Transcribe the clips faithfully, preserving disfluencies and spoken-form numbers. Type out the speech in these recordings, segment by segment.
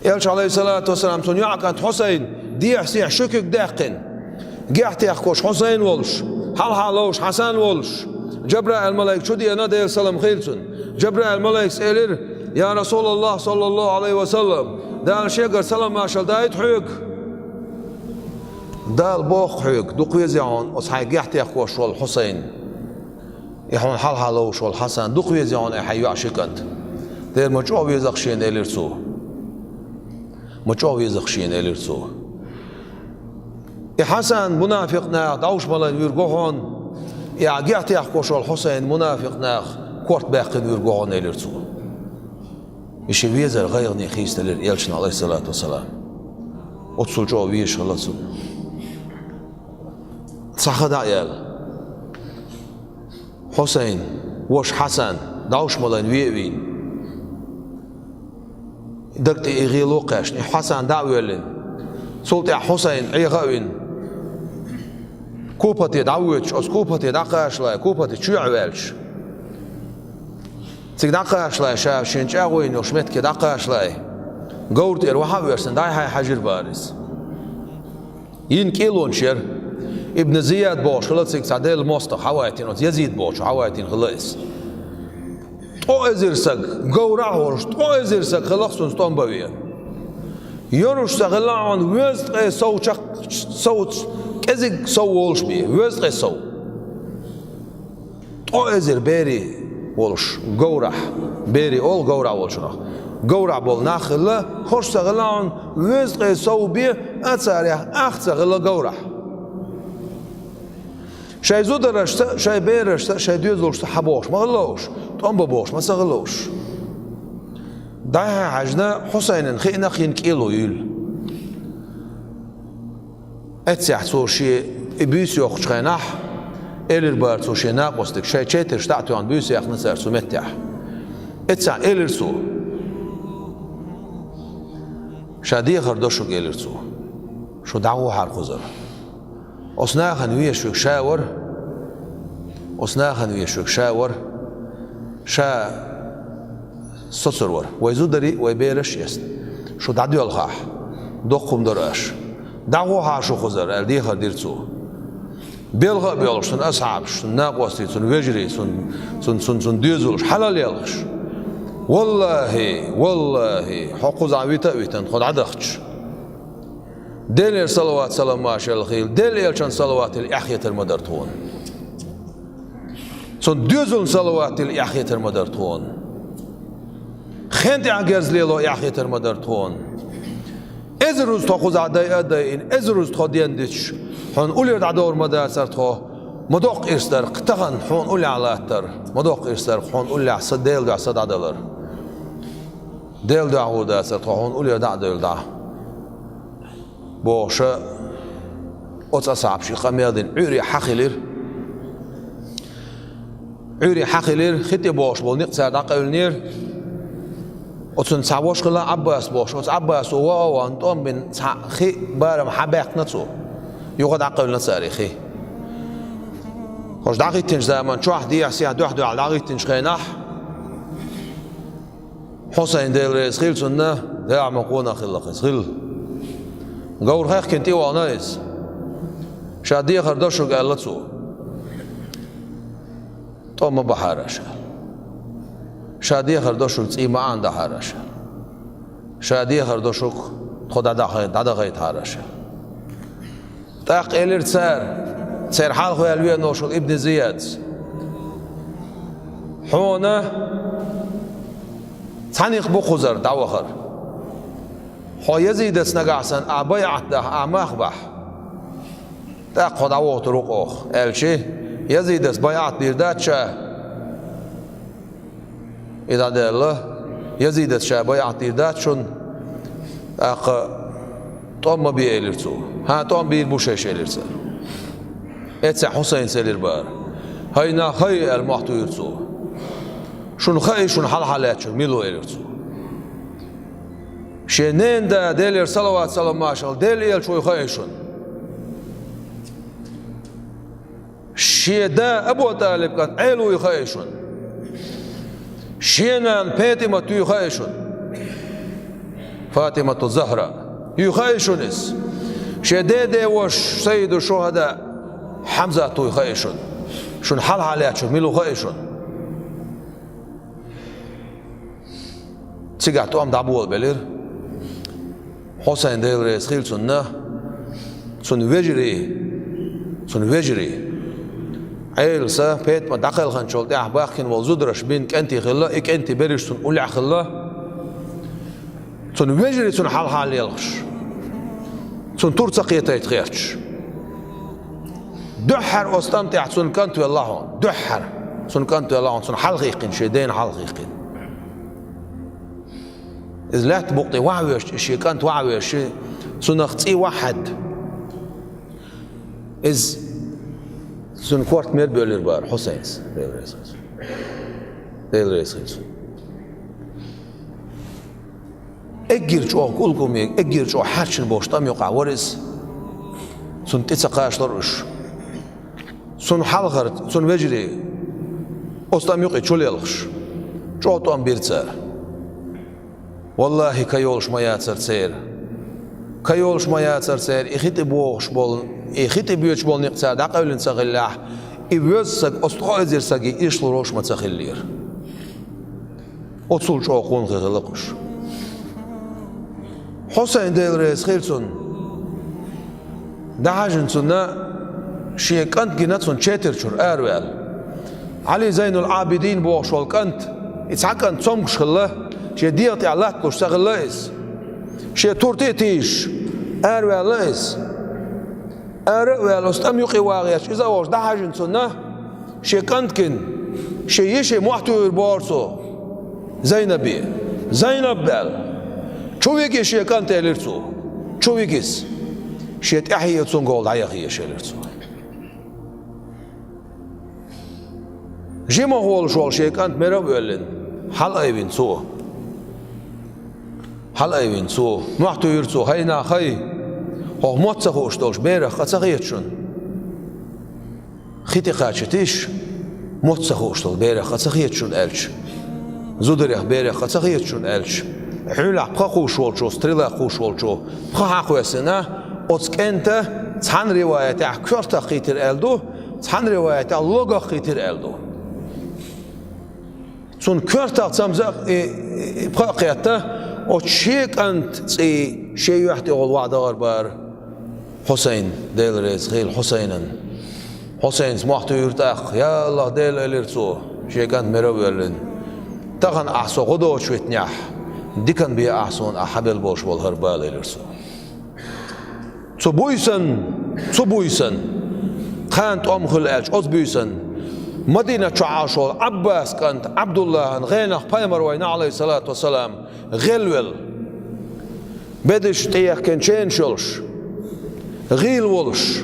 Элча, Ӏалайхиссалату вассалам, цун йоӀан кӀант Хьусайн дехьа-сехьа ши куьг даьккхина. Гехь техкаш Хьусайн волуш, хьалха ловш Хьасан волуш, Джабраил-малайк чу деана, Делан салам хийла цунна. Джабраил-малайкас элира: «Я Расулаллах, саллаллаху Ӏалайхи ва саллам, Дала шегара салам-маршалла дайта хьоьга». «Дала боху хьоьга, дукха веза хьуна оцу хьайн гехь техкаш волу Хьусайн, и хьуна хьалха ловш волу Хьасан, дукха веза хьуна и хьайн йоӀан ши кӀант». «Дера, ма чӀогӀа веза-кх шена», — элира цо. «Ма чӀогӀа веза-кх шена», — элира цо. «И Хьасан мунафикъ наха дӀовш ма лайна вуьрг ву хьуна, и ахь гехь техкаш волу Хьусайн мунафикъ наха корта баьккхина вуьрг ву хьуна», — элира цо. И шен везар гӀайгӀане хийцаделира Элчанна, Ӏалайхиссалату вассалам. Оццул чӀогӀа везаш хилла цунна. Цхьа ха дӀа а яьлла, Хьусайн, ваша Хьасан, дӀовш ма лайна ве а вийна, даг тӀе и гӀело а кхаьчна, и Хьасан дӀа а воьллина, цул тӀаьхьа Хьусайн Ӏеха а вина, Купате дӀавоьдуш, оцу Купате дӀакхачале, Купате чоьхьа ваьлча, цига дӀакхачале, ша шен чӀагӀо йина йолуш меттиге дӀакхачале, говра тӀера вахьа а воьссина, дӀай-хьай хьаьжира бара иза. Йина кӀелонаш яра. Ибн Зияд бохуш хилла цига цхьа Делан мостагӀа, хьавайтина, оцу Язид бохучо хьавайтина хилла иза. Ткъо эзар саг, говрахь а волуш, ткъо эзар саг хилла-кх цунца тӀом бан веана. Йоруш ца хилла хьуна везткъе сов чакх-, сов, кӀезиг сов волуш бен, везткъе сов. Ткъо эзар берий волуш, говрахь, берий олу говрахь волчунах, говрахь болу нах хилла, хӀорш ца хилла хьуна везткъе сов бен, а царех ах ца хилла говрахь. Шайн зударшца, шайн берашца, шайн доьзалшца хьан бохуш ма хилла уьш, тӀом бан бохуш ма ца хилла уьш. ДӀай-хьай хьаьжна, Хьусайнан хиъна-кх йина кӀело юйла. Эццехь цо шен и буьйса йоккхучу хенахь, элира бара цо шен накъостиг, шайн четарш дӀа а тоьхна, буьйса яьккхина цара цу меттехь. Эццехь элира цо: «Ша дехар до шуьга», — элира цо. «Шу дӀагӀо хьара кхузара. Оцу нахана везаш верг ша вара, оцу нахана везаш верг ша вара, ша соцур вара, вай зударий а, вай бераш а эцна. Шу дӀадоьлхахь, доккха хӀума дара аша. ДӀагӀо хьара шу кхузара», — аьлла, дехар дира цо. Белха а боьлхуш цуьнан асхьабаш, цуьнан накъостий, цуьнан вежарий, цуьнан, цуьнан, цуьнан, цуьнан доьзалш хьалалелхаш: «ВаллахӀи, валлахӀи, хьо кхузахь вита а витина, тхо дӀадахча, Делера салават-салам-маршалла хийла, Делан Элчанна салават йилла эхь хетар ма дара тхуна. Цуьнан доьзална салават йилла эхь хетар ма дара тхуна. Хен тӀехь герз лело эхь хетар ма дара тхуна. Эзар руза тхо кхузахь дайа а дайина, эзар руза тхо ден диташ, хьуна уллера дӀадовр ма дацара тхо, ма доккха ирс дара-кх тахана хьуна уллехь латтар, ма доккха ирс дара-кх хьуна уллехь са, Делан дуьхьа са дӀадалар. Делан дуьхьа гӀо дацара тхо хьуна уллера дӀа а девлла дӀа», — бохуша, оцу асхьабаша и къамел дина, Ӏуьйре хьан хилира. Ӏуьйре хьан хилира, хи тӀе бохуш болу некъ цара дӀакъевлинера. Оцунна цхьа ваша хилла Ӏаббас бохуш, оцу Ӏаббасо ваха а вахана, тӀом бина цхьа хи барам хьан баьккхина цо. Юха дӀакъевлина цара и хи. ХӀорш дӀахӀиттинчу заман чохь дехьа-сехьа дуьхь-дуьхьал дӀахӀиттинчу хенахь, Хьусайн, Дела реза хила цунна, дегӀ ма къонах хилла иза, хилла. Говр хехкина тӀе вахана иза. «Ша дехар до шуьга», — аьлла цо. «ТӀом ма бахьара аша. Ша дехар до шуьга, цӀий ма Ӏандахьара аша. Ша дехар до шуьга, тхо дӀадахай-, дӀадахайтахьара аша». ТӀаккха элира цара, церан хьалха ваьлла веана волуш волу Ибн Зияд: «Хьуна цхьаьна некъ бу кхузара дӀавахар. Хьо Язидаца нагахь санна а байӀат дахь, а мах бахь, тӀаккха хьо дӀавохур ву-кх оха», — аьлча, Язидаца байӀат дийр дац ша. И дӀадаьлла, Язидаца ша байӀат дийр дац шуна, тӀаккха тӀом ма бе, элира цо. «ХӀан, тӀом бийр бу шайша», — элира цара. Эццехь Хьусайнца элира бара: «ХӀай нах, хӀай», — аьлла, мохь туьйхира цо. «Шуна хаьий, шуна хьалха лаьттачун мила ву?» — элира цо. «Шен ненан да, Делера салават-салам-маршалла, Делан Элча вуй хаьий шуна. Шен да Абу ТӀалиб кӀант Ӏела вуй хаьий шуна. Шен нана ПетӀимат юй хаьий шуна». ФатӀимату Загьра. Юй хаьий шуна иза? Шен ден-ден воша Сайиду шухьада Хьамзат вуй хаьий шуна? Шуна хьалха лаьттачух мила ву хаьий шуна? Цигахь тӀом дӀаболабелира. Хьусайн, Дела реза хила цунна, цуьнан вежарий, цуьнан вежарий, Ӏелас, ПетӀама дӀакхелхинчул тӀаьхьа баьхкина волу зударша бина кӀентий хилла, и кӀентий берриш цуьнан уллехь хилла. Цуьнан вежарий цунна хьалха лелхаш, цунна тур ца кхетийта гӀерташ. Дуьххьара оцу тӀам тӀехь цуьнан кӀант велла хьуна, дуьххьара цуьнан кӀант велла хьуна, цунна хьалхаиккхина, шен дена хьалхаиккхина. Иза лаьттан букъ тӀе вахьа вешча, и шен кӀант вахьа вешча, цунах цӀий вахьа хьаьдда. Иза цуьнан корта мера боьллира бара Хьусайнас, Дела реза хила цунна. Дела реза хила цунна. Эггара чӀогӀа кӀулкъаме, эггара чӀогӀа хьаьрчина болчу тӀам юкъахь вара иза. Цунна тӀе ца кхачалура уьш. Цунна хьалхара, цуьнан вежарий оцу тӀам юкъе чу лелхаш, чӀогӀа тӀом бира цара. Валлахи, ка йолуш ма яцара церан. Ка йолуш ма яцара церан, и хи тӀе богӀуш болу, и хи тӀе боьдуш болу некъ цара дӀакъевлина ца хиллехь, и веза стаг оцу ткъа эзар стаге иштта лур волуш ма ца хиллера. Оццул чӀогӀа къонахий хилла-кх уьш. Хьусайн, Дела реза хила цунна, дӀахьаьжна цунна, шен кӀант гина цунна четар чуьра араваьлла. Ӏали Зайнул Ӏабидин бохуш волу кӀант, и цхьа кӀант цомгуш хилла, шен дегӀа тӀехь латталуш ца хилла иза. Шен турте а тийжаш, араваьлла иза. Ара а ваьлла, оцу тӀам юкъе вагӀерча, иза а волуш дӀахьаьжна цунна, шен кӀант гина, шен йише мохь туьйхира бохура цо Зайнабе. «Зайнаб», – аьлла, «чу вига шен кӀант», – элира цо. «Чу вига иза. Шен тӀаьхье цуьнгахула дӀаяхъе», – элира цо. Жимах волуш волу шен кӀант мера а воьллина, хьалаайвина цо. Хьалаайвина цо. Мохь туьйхира цо: «ХӀай нах, хӀай! Хьох мотт ца хууш долуш берах къа ца хета шуна? Хи тӀе кхачийтийша, мотт ца хууш долу берах къа ца хета шуна», – аьлча, зударех берах къа ца хета шуна аьлча, хьуьлахь пха кхуьуш волчо, стрела кхуьуш волчо пха хьакхоьссина, оцу кӀентан цхьана риваятехь коьртах кхийтира аьлла ду, цхьана риваятехь логах кхийтира аьлла ду. Цунна коьртах цамза а, и, и, и пха а кхетта, оцу шен кӀант цӀий шен юьхь тӀехула вахьа дахара бара Хьусайн, Дела реза хила Хьусайнан. Хьусайнас мохь туьйхира тӀаккха: «Я АллахӀ, Дела, – элира цо, шен кӀант мера а воьллина, – тахана ахь со гӀо доцуш витинехь, диканна бен ахь суна ахь хьабелла болуш болу хӀара бала», – элира цо. Цу буьйсанна, цу буьйсанна, тхана тӀом хуьлу аьлча, оцу буьйсанна Мадинат чохь Ӏаш волу Ӏаббас кӀант Ӏабдуллахьан гӀенах Пайхамар вайна, Ӏалайхиссалату вассалам, гӀелвелла, бедарш тӀеяхкина ченаш йолуш, гӀийла волуш,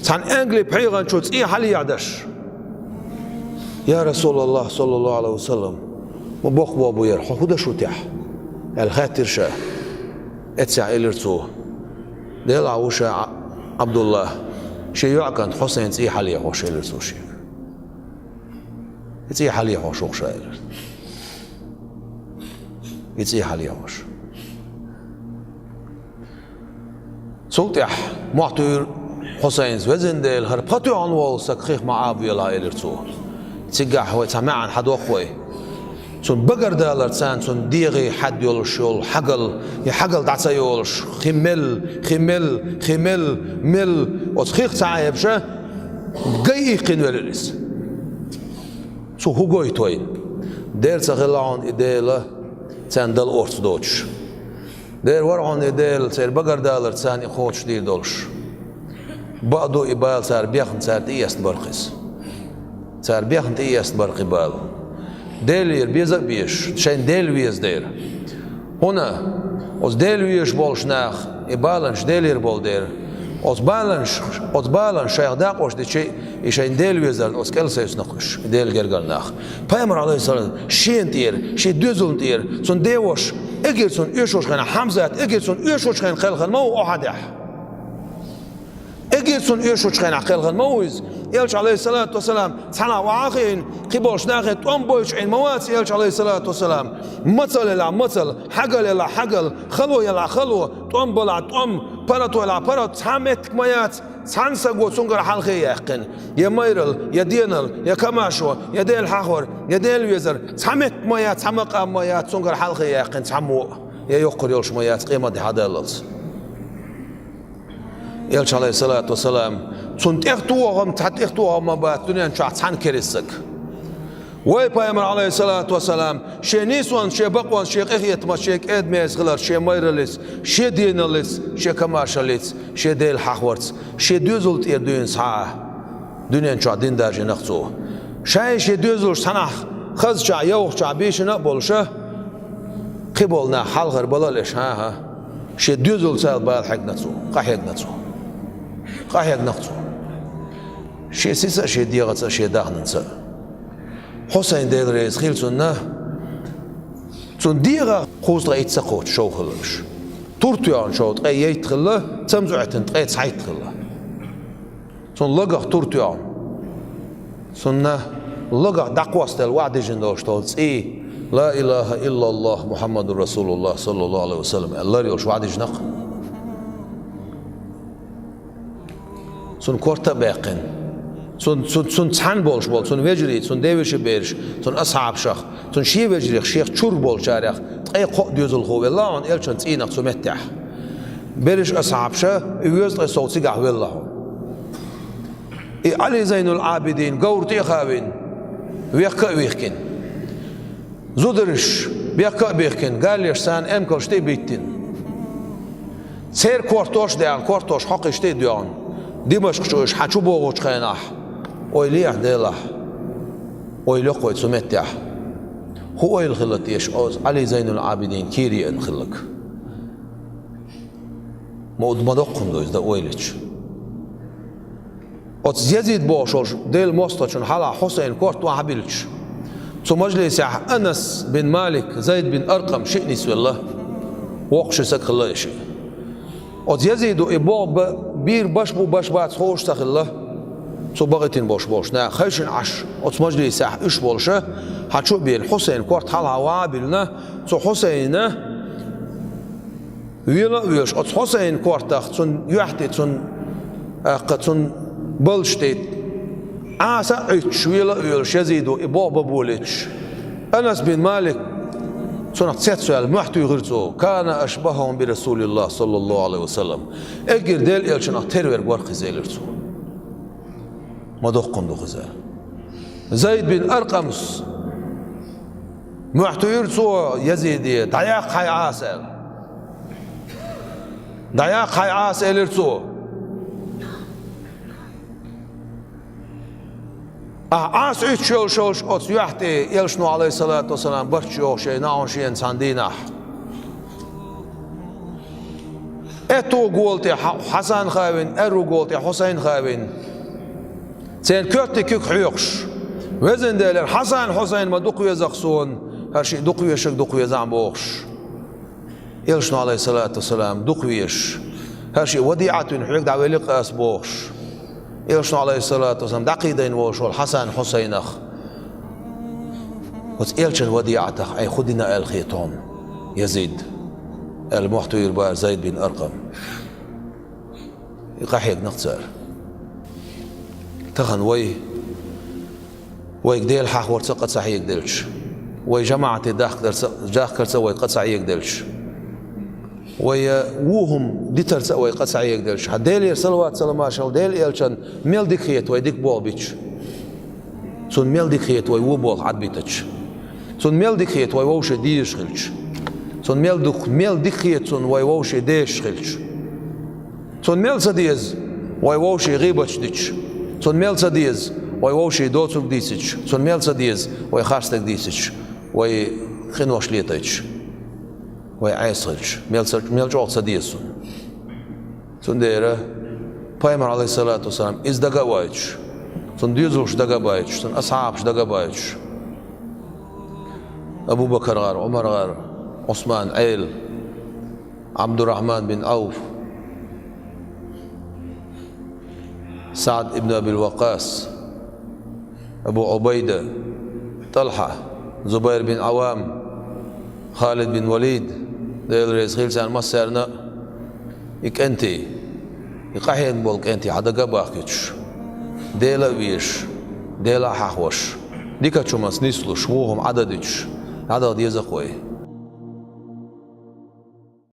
цхьана энгали пхьегӀанчо цӀий хьалъехьдеш: «Я РасулаллахӀ, саллаллахӀу Ӏалайхи ва саллам, ма боккха бо бу яра, хьо хӀун деш ву техь?» – аьлла хаьттира ша. Эццехь элира цо: «Делахь ву ша, Ӏабдуллахь, шен йоӀ кӀант Хьусайн цӀий хьалъехьош», – элира цо шега. «И цӀий хьалъехьош ву-кх ша», – элира. «И цӀий хьалъехьош». Цул тӀаьхьа мохь туьйхира Хьусайнас: «Везан Дела, хӀара пха тоьхна волу стаг хих ма Ӏабавелахь», – элира цо. Цигахь вай цхьа маьӀна хьадоккху вай. Цунна багардалар царна, цунна дегӀе хьаьдда йолуш йолу хьагал, и хьагал дӀа ца йолуш, хи мел, хи мел, хи мел, мел, оцу хих ца Ӏебаша, гай иккхина велира иза. Цо хӀун гойту вайна? Дера ца хилла хьуна и Дела царна дала орца доцуш. Дера вара хьуна и Дела церан багардалар царна и кхочушдийр долуш. Бакъду, и бала цара бехна, цара тӀеэцна бара-кх иза. Цара бехна тӀеэцна бара-кх и бала. Делера беза а безаш, шайна Дела веза дера. ХӀунда оцу Дела везаш болчу наха и баланаш Делера болу дера. Оцу баланаш, оцу баланаш шайх дакъош дичи, и шайна Дела везарна оцу кӀел севцна-кх уьш, и Делан гергара нах. Пайхамар, Ӏалайхиссалам, шена тӀера, шен доьзална тӀера, цуьнан деваша, эгира цунна оьшуш хенахь, Хьамзат, эгира цунна оьшучу хенахь кхелхина ма ву Ухьудехь. Эггара цунна оьшучу хенахь кхелхина ма ву иза. Элча, Ӏалайхиссалату вассалам, цхьанхьа вахахиъна, кхин болчу нахе тӀом бойтуш Ӏийна ма вац Элча, Ӏалайхиссалату вассалам. Мацалла елахь мацалла, хьагал елахь хьагал, хало елахь хало, тӀом балахь тӀом, паргӀато елахь паргӀато, цхьа меттиг ма яц, цхьана саго цуьнгара хьалхе яьккхина. Я майралла, я денал, я камашо, я Дела хьахор, я Дела везар, цхьа меттиг ма яц, цхьа макъам ма яц цуьнгара хьалхе яьккхина цхьаммо а. Я йоккхур йолуш ма яц, къемат де хьадаллалц. Элча, Ӏалайхиссалату вассалам, цунна тӀехтохам, цхьа тӀехтохам ма бац дуьнен чохь цхьана керстаг. Вай Пайхамар, Ӏалайхиссалату вассалам, шен нийсонца, шен бакъонца, шен къинхетамца, шен кӀеда-мерза хиларца, шен майраллица, шен деналлица, шен камашаллица, шен Дела хьахорца, шен доьзал тӀера дуьйна схьа а дуьнен чохь дин даржийнарг цо. Шайн шен доьзалш цхьанхьа хазачохь, йовхачохь бийшина а болуша, кхин болу нах хьалхара бала а леш, хӀан-хӀа, шен доьзалца бала хьегна цо, къахьегна цо. Къахьегна цо. Шен сица а, шен дегӀаца а, шен даьхнинца а. Хьусайн, Дела реза хила цунна, цунна дегӀах кхузткъе итт кхочу шов хилла уьш. Тур тоьхна шов ткъе итт хилла, цамза Ӏоьттина ткъе цхьайтта хилла. Цунна лагах тур тоьхна. Цунна лагах дӀакхоссаделла охьадижина долуш долу цӀий, «Ла илаха иллаллахӀ, Мухьаммадур Расулуллах, саллаллаху Ӏалайхи ва саллам», аьлла лар йолуш охьадижина-кх. Цунна корта а баьккхина. Цун, цун, цун цхьаьна болуш болу, цун вежарий, цун девешин бераш, цун асхьабашах, цун шен вежарех, шех чуьра болчарех ткъе кхоъ доьзалхо велла хьуна Элчан цӀийнах цу меттехь. Бераш, асхьабаша, и везткъе сов цигахь велла хьуна. И Ӏали Зайнул Ӏабидин говра тӀе а хавина, вехка а вихкина. Зудараш бехка а бихкина, галеш царна эмкалш тӀе а биттина. Церан кортош а даьхна, кортош хьокхуьш тӀе а доьгӀна, Димашкъ чу уьш хьан чу богӀучу хенахь, ойла йехьа делахь, ойла йоккхуй цу меттехь. ХӀун ойла хилла теша оцу Ӏали Зайнул Ӏабидин кийра еана хилларг? Ма уд ма доккхун ду иза дан ойла йича. Оцу Язид бохуш волчу Делан мостагӀчун хьалха Хьусайн корта охьа а биллича, цу мажлисехь Анас бин Малик, Зайд бин Аркъам шиъ нисвелла, воккхачу саг хилла и шиъ. Оцу Язиду и боху ба-, бийр баш бу, баш бац хууш ца хилла, цу бакъийтина болуш болчу наха хайшина Ӏаш, оцу мажлисехь уьш болуша, хьан чу а бийрина Хьусайн корта хьалха охьа а биллина, цу Хьусайна вела а воьлуш, оцу Хьусайн кортах цунна юьхь тӀе, цунна, аккха, цунна балдаш тӀе Ӏаса а Ӏуьттуш, вела а воьлуш, Язиду и боху бан болуьйтуш, Анас бин Малик цунах цецваьлла, мохь туьйхира цо: «Кана ашбахахум би Расулиллах, саллаллаху Ӏалайхи ва саллам». Эггара Делан Элчанах тера верг вара-кх иза, элира цо. Ма доккхун ду-кх иза. Зайд бин Аркъамс мохь туьйхира цо Язиде: «ДӀаяккха хьайн Ӏаса», — аьлла. «ДӀаяккха хьайн Ӏаса», — элира цо. Ахьа Ӏаса Ӏуьттуш йолуш йолуш оцу юьхь тӀе Элчано, Ӏалайхиссалату вассалам, барт чу йогӀуш яйна хьуна шена цхьана дийнахь. Аьтту гӀола тӀе Хьа-, Хьасан хавина, аьрру гӀола тӀе Хьусайн хавина. Церан коьртан куьг хьоькхуш: «Везан Делера, Хьасан, Хьусайн ма дукха веза-кх суна, хӀара шиъ дукха везарг дукха везахь», — бохуш. Элчано, Ӏалайхиссалату вассалам, дукха везаш: «ХӀара шиъ ВадиӀат вина хьоьга дӀавелли-кх ас», — бохуш. Элчано, Ӏалайхиссалату вассалам, дӀакхийдайна волуш волу Хьасан, Хьусайнах оцу Элчан ВадиӀатах: «Ай, хӀун дина аьлла хета хьуна, Язид?» — аьлла, мохь туьйхира бара Зайд бин Аркъам. И къахьегна-кх цара. Тахана вай, вайга Дела хьахорца а къа ца хьегаделча, вай жамаӀате дахкарца, дахкарца а вайга къа ца хьегаделча, вай, э, вон хӀума дитарца а вайга къа ца хьегаделча, хьан Делера салават-саламаш хилла Делан Элчанна, мел дика хета вай дика болх бича. Цунна мел дика хета вай вон болх Ӏадбитача. Цунна мел дика хета вай вовшийн дезаш хилча. Цунна мел дукха, мел дика хета цунна вай вовшийн дешаш хилча. Цунна мел ца деза вай вовшийн гӀийбаташ дича. Цунна мел ца деза вай вовшийн доцург дийцича. Цунна мел ца деза вай харцдерг дийцича, вай къинош летайташ, вай Ӏеса хилча. Мел ца, мел чӀогӀа ца деза цунна. Цундела Пайхамар, Ӏалайхиссалату вассалам, иза дага а вайташ, цуьнан доьзалш дага а байташ, цуьнан асхьабаш дага а байташ, Абу-Бакар гӀар, Ӏумар гӀар, Ӏусман, Ӏел, Ӏабдуррахьман бин Ӏауф, СаӀд ибн Абил Ваккъас, Абу Ӏубайда, ТӀалхьа, Зубайр бин Ӏаввам, Халид бин Валид, Дела реза хилва царна массарна а, и кӀентий, и къахьегна болу кӀентий хьан дага а бахкуьйтуш, Дела а везаш, Дела а хьахош, дикачу хӀуманца нислуш, вон хӀума Ӏад а дуьтуш, дӀадала деза-кх вай.